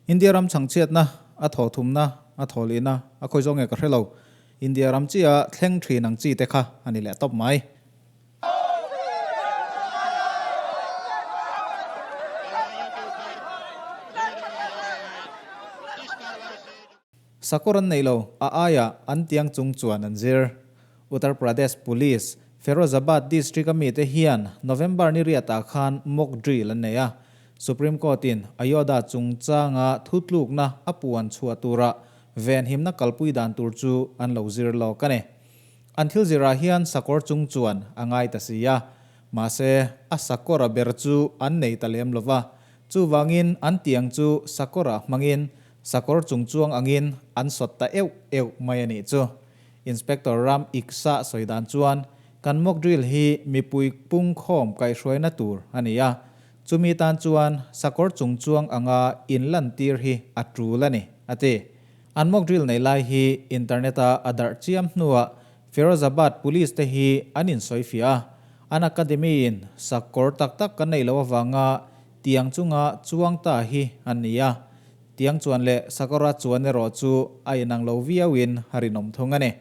India ram chhangchhiatna, a thawhthumna, a thawhlihna, a khawi zawng nge ka hre lo. India ram chiah thleng thin ang chi te kha a ni leh tawp mai. Sakawr an nei lo, a aiah an tiang chung chuan an zir. Uttar Pradesh Police, Ferozabad District a mite hian November ni riatah khan mock drill an nei a. Supreme Court-in Ayodhya chungchanga thutlukna a puan chhuah turah venhimna kalpui dan tur chu an lo zir lawk a ni. An thil zirah hian sakawr chung chuan a ngai ta si a, mahse a sakawra ber chu an nei ta lem lo va, chuvangin an tiang chu sakawrah hmangin sakawr chung chuang angin an sawt ta euh euh mai a nih chu. Inspector Ram Iksa sawi dan chuan kan mock drill hi mipui pungkhawm kaihhruaina tur a ni a, chumi tan chuan sakawr chung chuang anga inlantir hi a tul a ni, a ti. An mock drill nei lai hi internet a a darh chiam hnuah Firozabad Police te hi an insawi fiah a, an academy in sakawr tak tak kan neih loh avanga tiang chunga chuang ta hi an ni a, tiang chuan leh sakawra chuan erawh chu a inang lo viauin a rinawm thung a ni.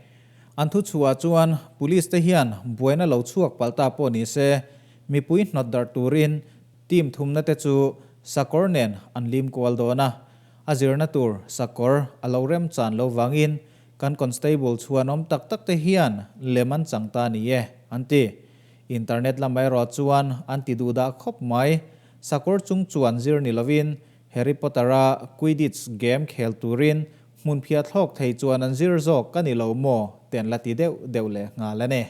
An thu chhuah chuan Police te hian buaina lo chhuak palh ta pawh ni se mipui hnawt darh turin team thumna te chu sakawr nen an lim kual dawn a, A zirna tur sakawr a lo remchan lo vangin kan constable chhuanawm tak tak te hian lem an chang ta ni e, an ti. Internet lamah erawh chuan an ti duh dah khawp mai. Sakawr chung chuan zir ni lovin Harry Potter-a Quidditch game khel turin hmunphiah thlawk thei chuan an zir zawk ka ni lo maw te an la ti deuh deuh leh nghal a ni.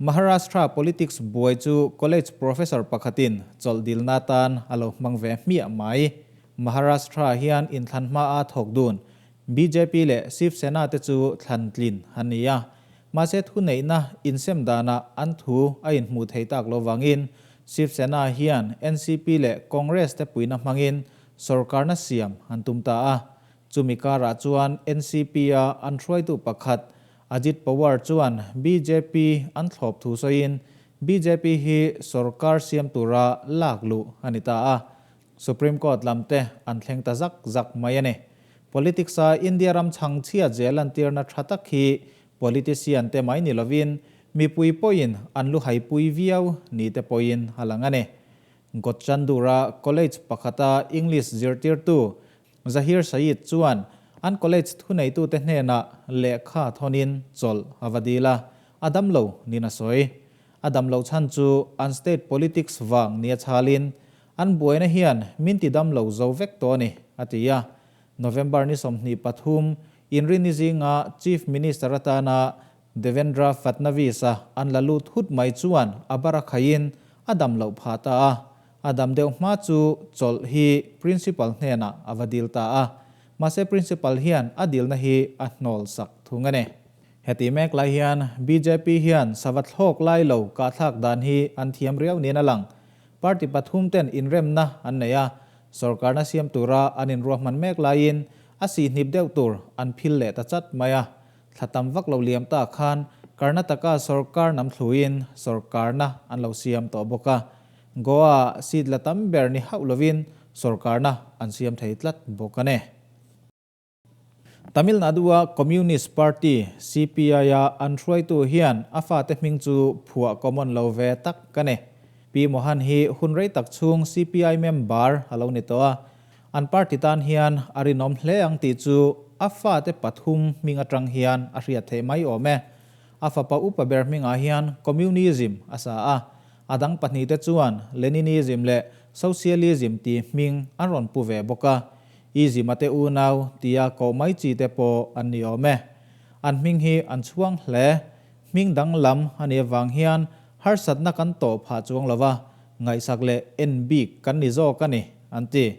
Maharashtra politics buai chu college professor pakhatin chawlh dilna atan a lo hmang ve hmiah mai. Maharashtra hian inthlan hmaa thawk dun bjp leh Shiv Sena te chu thlan tlin an ni a. Mahse thuneihna insem danah an thu a inhmuh thei tak lo vangin Shiv Sena hian NCP leh Congress te puihna hmangin sorkarna siam an tum ta a. Chumi karah chuan NCP-a an hruaitu pakhat Ajit Pawar chuan bjp an thlawp thu sawiin bjp hi sorkar siam tura lak luh a ni ta a, Supreme Court lam te an thleng ta zak zak mai a ni. Politics-a India ram chhangchhia zel lantirna tha tak hi politician te mai ni lovin mipui pawhin an lu haipui viau ni te pawhin a lang a ni. Gotchandura College pakhata English zirtirtu Zahir Saeed chuan an college thuneitute hnenah lehkha thawnin chawlh a va dil a, a damlo niin a sawi. A damloh chhan chu an state politics vang nia chhalin an buaina hian min ti damlo zo vek tawh a ni, a ti a. November ni 23, Inrinni zinga Chief Minister atana Devendra Fadnavis-a an la lut hut mai chuan a bar a khaiin a damloh phah ta a. A dam deuh hma chu chawlh hi Principal hnenah a va dil ta a, mahse Principal hian a dilna hi a hnawl sak thung a ni. Heti mek lai hian bjp hian sava thlawk lai lo kahthlak dan hi an thiam riau niin a lang. Party pathum ten inremna an nei a, sorkarna siam tura an inruahman mek laiin a sihhnip deuh tur an phil leh ta chat mai a. Thla tam vak lo liam ta khan Karnataka sorkar nam thluin sorkarna an lo siam tawh bawk a. Goa-ah seat la tam ber ni hauh lovin sorkarna an siam thei tlat bawk a ni. Tamil Nadu-a Communist Party, CPI-a an hruaitu hian a fate hming chu phuah common lo ve tak a ni. Pi Mohan hi hun rei tak chhung CPI member a lo ni tawh a, an party tan hian a rinawm hle ang tih chu a fate pathum hming atang hian a hriat theih mai awm e. A fapa upa ber hmingah hian Communism a sa a, A dang pahnihte chuan Leninism leh Socialism tih hming an rawn pu ve bawk a, Ism-a te unau tia koh mai chi te pawh an ni awm e. An hming hi an chhuang hle. Hming danglam a nih avang hian harsatna kan tawh phah chuang lo va, ngaihsak leh en bik kan ni zawk a ni, an ti.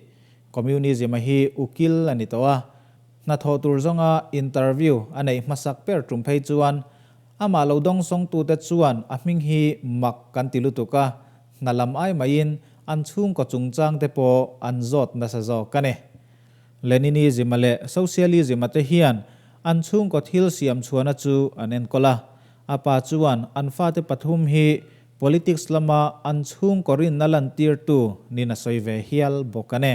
Communism-a hi ukil a ni tawh a, hnathawh tur zawnga interview a neih hmasak ber tum phei chuan Amah lo dawngsawngtute chuan a hming hi mak kan ti lutuk a, hna lam ai maiin an chhungkaw chungchangte pawh an zawt nasa zawk a ni. Leninism-a leh Socialism-a te hian an chhungkaw thil siam chhuahna chu an enkawl a, a pa chuan an fate pathum hi Politics lama an chhungkaw rinna lantirtu niin a sawi ve hial bawk a ni.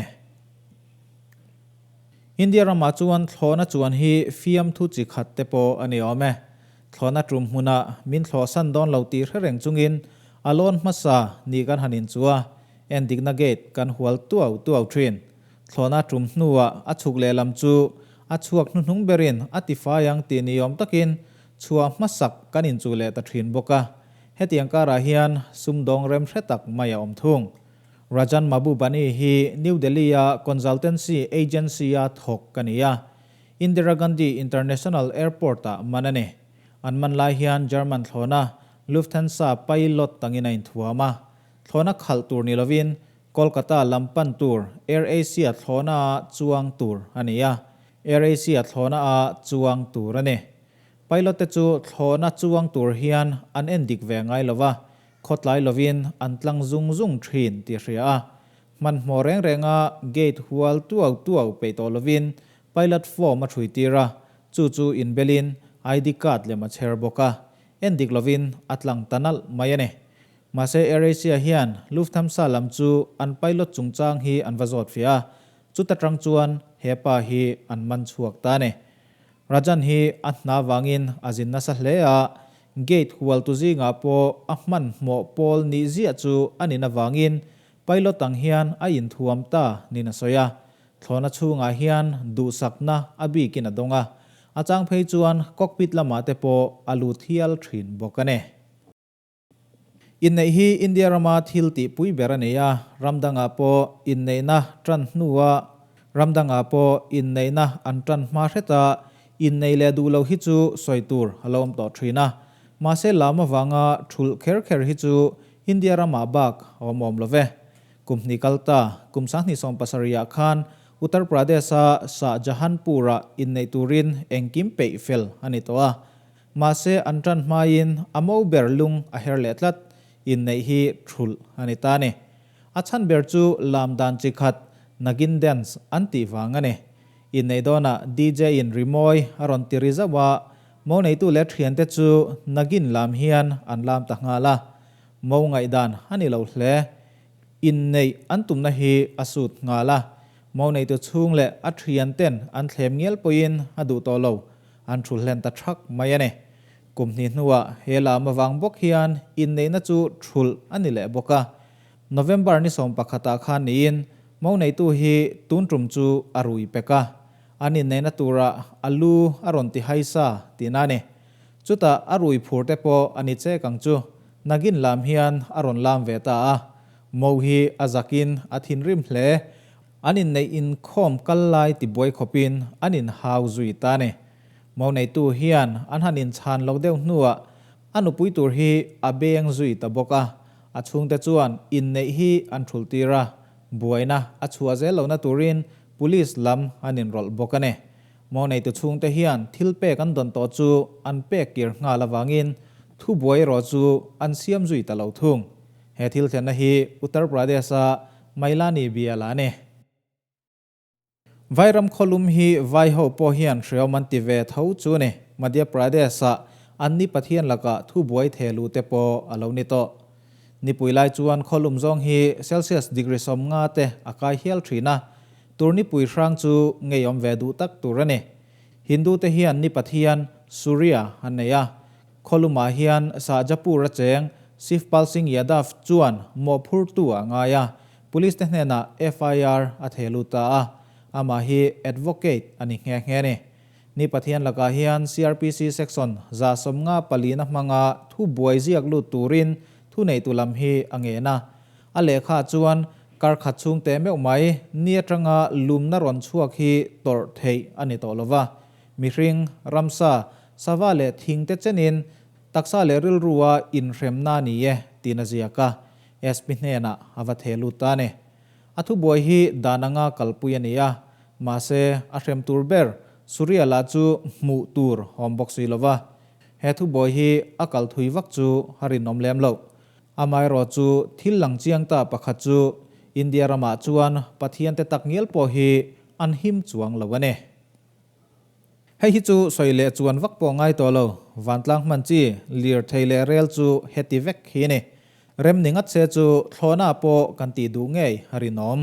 India ramah chuan thlawhna chuan hi fiamthu chi khat te pawh a ni awm e. Thlawhna tum hmunah min thlawhsan dawn lo tih hre reng chungin a lawn hmasa ni kan han inchuh a, endikna gate kan hual tuau tuau thin. Thlawhna tum hnuah a chhuk lehlam chu a chhuak hnuhnung berin a tifai ang tih ni awm takin chhuah hmasak kan inchuh leh ta thin bawk a. Hetiang karah hian sumdawng rem hre tak mai a awm thung. Rajan Mahbubani hi New Delhi-a consultancy agency-a thawk ka ni a, Indira Gandhi International Airport-ah man a ni. An man lai hian German thlawhna Lufthansa pilot tangin a inthuam a. Thlawhna khalh tur ni lovin Kolkata lam pan tur Air Asia thlawhna-a chuang tur a ni a, Air Asia thlawhna-a chuang tur a ni. Pilot te chu thlawhna chuang tur hian an en dik ve ngai lo va, khawtlai lovin an tlang zung zung thin tih hria a. Hmanhmawh reng renga gate hual tuau tuau peih tawh lovin pilot form a ṭhui tir a, chu chu inbelin ID card lem a chher bawk a, en dik lovin a tlang ta nalh mai a ni. Mahse AirAsia hian Lufthansa lam chu an pilot chungchang hi an va zawt fiah a, chuta tang chuan he pa hi an man chhuak ta a ni. Rajan hi a hna vangin a zin nasa hle a, gate hualtu zingah pawh a hmanhmawh pawl nih ziah chu a nin avangin pilot ang hian a inthuam ta niin a sawi a. Thlawhna chhungah hian duhsakna a bikin a dawng a, a chang phei chuan cockpit lamah te pawh a lut hial thin bawk a ni. Inneih hi India rama thil tihpui ber a ni a, ram dangah pawh inneihna tan hnua ram dangah pawh inneihna an tan hma hreta inneih leh duh lo hi chu sawi tur a lo awm tawh thin a. Mahse lam avanga thulh kher kher hi chu India ramah bak a awm awm lo ve. Kum hnih kal ta, kum 2017 ah khan Uttar Pradesh-a Shahjahanpur-ah inneih turin engkim peih fel a ni tawh a. Mahse, an tan hmain a mo ber lung a her leh tlat, inneih hi thulh a ni ta a ni. A chhan ber chu lam dan chi khat, Nagin dance an tih vang a ni. Inneih dawnah DJ in rimawi a rawn ti ri zauh a, mo neitu leh thiante chu Nagin lam hian an lam ta nghal a. Mo ngaihdan a ni lo hle. Inneih an tumna hi a sut nghal a. Mo neitu chhung leh a thianten an thlem ngial pawhin a duh tawh lo. An thu hlen ta thak mai a ni. Kum hnih hnuah he lam avang bawk hian inneihna chu thulh a ni leh bawk a. November ni 11 ah khan niin mo neitu hi tun tum chu a rui pek a. An inneihna turah a lu a rawn ti haisa tihna a ni. Chutah a rui phur te pawh a ni chek ang chu. Nagin lam hian a rawn lam ve ta a. Mo hi a zakin a thinrim hle. An inneih inkhawm kal lai tibuai khawpin an inhau zui ta a ni. Mo neitu hian an han inchhan lo deuh hnuah a nupui tur hi a beng zui ta bawk a, a chhungte chuan inneih hi an thulh tir a, buaina a chhuah zel lohna turin police lam an inrawlh bawk a ni. Mo neitu chhungte hian thil pek an dawn tawh chu an pek kir nghal avangin thubuai erawh chu an siam zui ta lo thung. He thil thlenna hi Uttar Pradesh-a Mailani bial a ni. Vairam khawlum hi vai ho pawh hian hreawm an ti ve tho chu ni. Madhya Pradesh-ah an ni Pathian lakah thu buai the lu te pawh a lo ni tawh. Nipui lai chuan khawlum zawng hi Celsius degree 50 te a kai hial thin a, tur nipui hrang chu ngeiawm ve duh tak tur a ni. Hindu te hian ni Pathian, Surya, an nei a, Khawlumah hian Shahjapur a cheng Shivpal Singh Yadav chuan mawhphurtu a ngai a, Police te hnenah FIR a theh lut ta a, amah hi advocate a ni nghe nghe a ni. Ni Pathian lakah hian CrPC Section 154 hmanga thu buai ziak lut turin thuneitu lam hi a ngen a. A lehkha chuan kar khat chhung teh meuh mai ni atanga lumna rawn chhuak hi tawrh theih a ni tawh lova. Mihring, ramsa, sava leh thing te chenin taksa leh rilrua inhremna a ni e tiin a ziak a, SP hnenah a va theh lut ta a ni. A thubuai hi dan anga kalpui a ni a, mahse a hrem tur ber Surya lah chu hmuh tur awm bawk si lova, he thubuai hi a kal thui vak chu a rinawm lem loh. Amaherawh chu thil lang chiang ta pakhat chu India ramah chuan Pathian te tak ngial pawh hi an him chuang lo a ni. Hei hi chu sawi leh chuan vak pawh ngai tawh lo, vantlang hman chi, lir thei leh rel chu heti vek hi a ni. Rem ni ngat se chu thlawhna pawh kan tih duh ngei a rinawm.